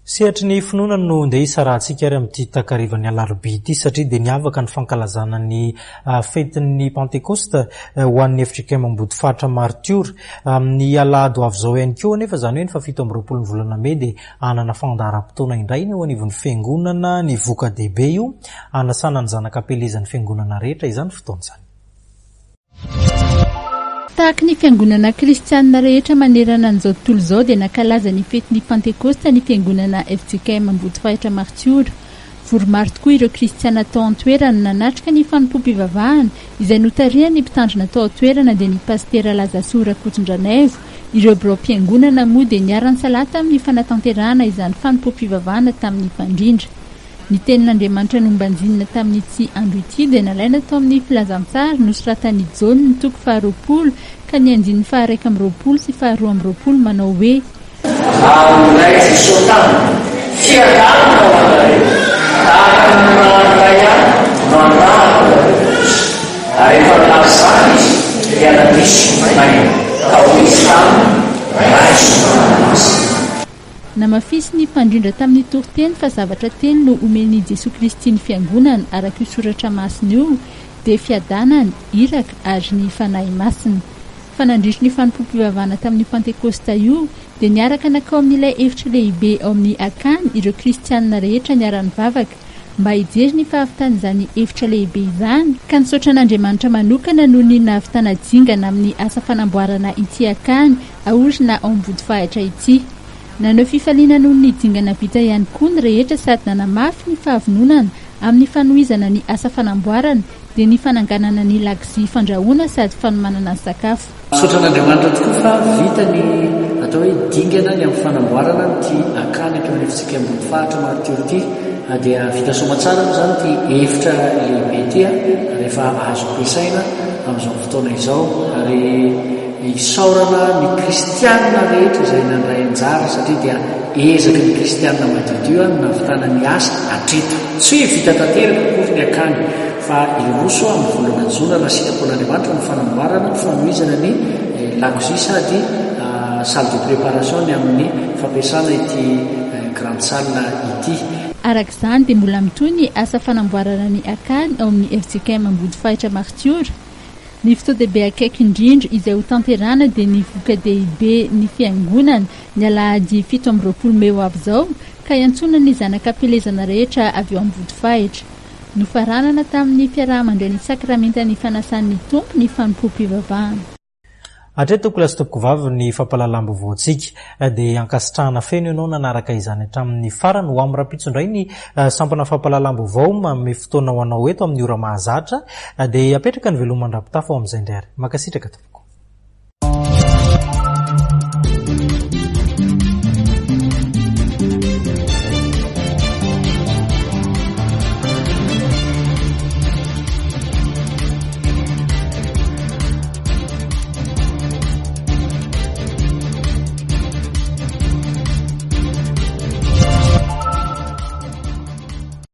Sehatry ny finoana no ndeha hisarahantsika ary amin'ity takarivan'ny alarobia ity satria dia niavaka ny fankalazana ny fetin'ny Pantekosta ho an'ny fjkm Ambodifaritra Martiora. Amin'ny alahady ho avy izao ihany koa anefa, izany hoe ny faha-27 ny volana mey dia hanana fandaharam-potoana indray ny eo anivon'ny fiangonana ny voka-dehibe io hanasana ny zanaka am-pielezan'ny fiangonana rehetra izany fotoana izany. Tahaky ny fiangonana kristianina rehetra manerana an'izao tontolo izao dia nankalaza ny fetin'ny Pantekosta ny fiangonana fjkm Ambodifahitra Martiora. Vory maro tokoa ireo kristiana tao an-toerana nanatrika ny fanompoam-pivavahana izay notarihan'ny mpitandrina tao an-toerana dia ny Pasitera Lazasoa Rakotondranaivo. Ireo biraom-piangonana moa dia niara-nisalahy tamin'ny fanatanterahana izany fanompoam-pivavahana tamin'ny mpandrindra. Ny tenin'Andriamanitra nombanjinina tamin'ity andro ity dia nalaina tao amin'ny Filazantsara nosoratan'i Jaona ny toko faharoapolo ka ny andininy faha-21 sy faha-22 manao hoe. Ary nilay Jesoa taminy, Fiadanana ho anareo, tahaka ny nanirahan'ny Ray Ahy no anirahako anareo kosa. Ary rehefa nilaza izany Izy, dia nandiso ny Fanahy, ka hoy Izy taminy, Raiso ny Fanahy Masina. Namafisin'ny mpandrindra tamin'ny toriteny fa zavatra telo no omen'i Jesoa Kristy ny Fiangonana araka io soratra masina io dia fiadanana, iraka ary ny Fanahy Masina. Fa nandritry ny fanompoam-pivavahana tamin'io Pantekosta io dia niaraka nankao amin'ilay efitra lehibe ao amin'ny akany ireo kristianina rehetra niara-nivavaka mba hijery ny fahavitan'izany efitra lehibe izany, ka nisaotra an'Andriamanitra manokana noho ny nahavitana dingana amin'ny asa fanamboarana ity akany aorina ao Ambodifahitra ity. Naneho fifaliana noho ny dingana vita ihany koa ny rehetra sady nanamafy ny fahavononana amin'ny fanohizana ny asa fanamboarana dia ny fananganana ny lakozia fandrahoana sady fanomanana ny sakafo. Misaotra an'Andriamanitra tokoa fa vita ny atao hoe dingana ny amin'ny fanamboarana an'ity akany eto anivontsika Ambodifahatra Martiora ity. Dia vita soamatsara moa izany ity efitra lehibe ity ary efa azo ampiasaina amin'izao fotoana izao ary Isaorana ny kristianina rehetra izay nandray anjara satria dia ezaky ny kristianina madiodio no nahavitana ny asa hatreto. Tsy hoe vita tanteraka akory ny akany fa hiroso amin'ny volana jona raha sitrapon'Andriamanitra ny fanamboarana ny fanohizana ny lakozia sady salle de préparation ny amin'ny fampiasana ity grande salle ity. Araka izany dia mbola mitohy ny asa fanamboarana ny akany ao amin'ny fjkm Ambodifahitra Martiora. Ny fotoan-dehibe akaiky indrindra izay ho tanterahana dia ny voka-dehibe ny Fiangonana, ny alahady 27 mey ho avy izao, ka iantsoana ny zanak'ampielezana rehetra avy eo Ambodifahitra. Nofaranana tamin'ny fiaraha-mandray ny sakramentan'ny fanasan'ny Tompo ny fanompoam-pivavahana. Hatreto tompokolahy sy tompokovavy ny fampahalalam-baovaontsika dia ankasitrahana feno ianao nanaraka izany hatramin'ny farany. Ho amin'ny rahampitso indray ny sampana fampahalalam-baovao manome fotoana ho anao eto amin'ny ora mahazatra dia apetraka ny veloma mandra-pitafa ho amin'izay indray ary. Mankasitraka tompoko.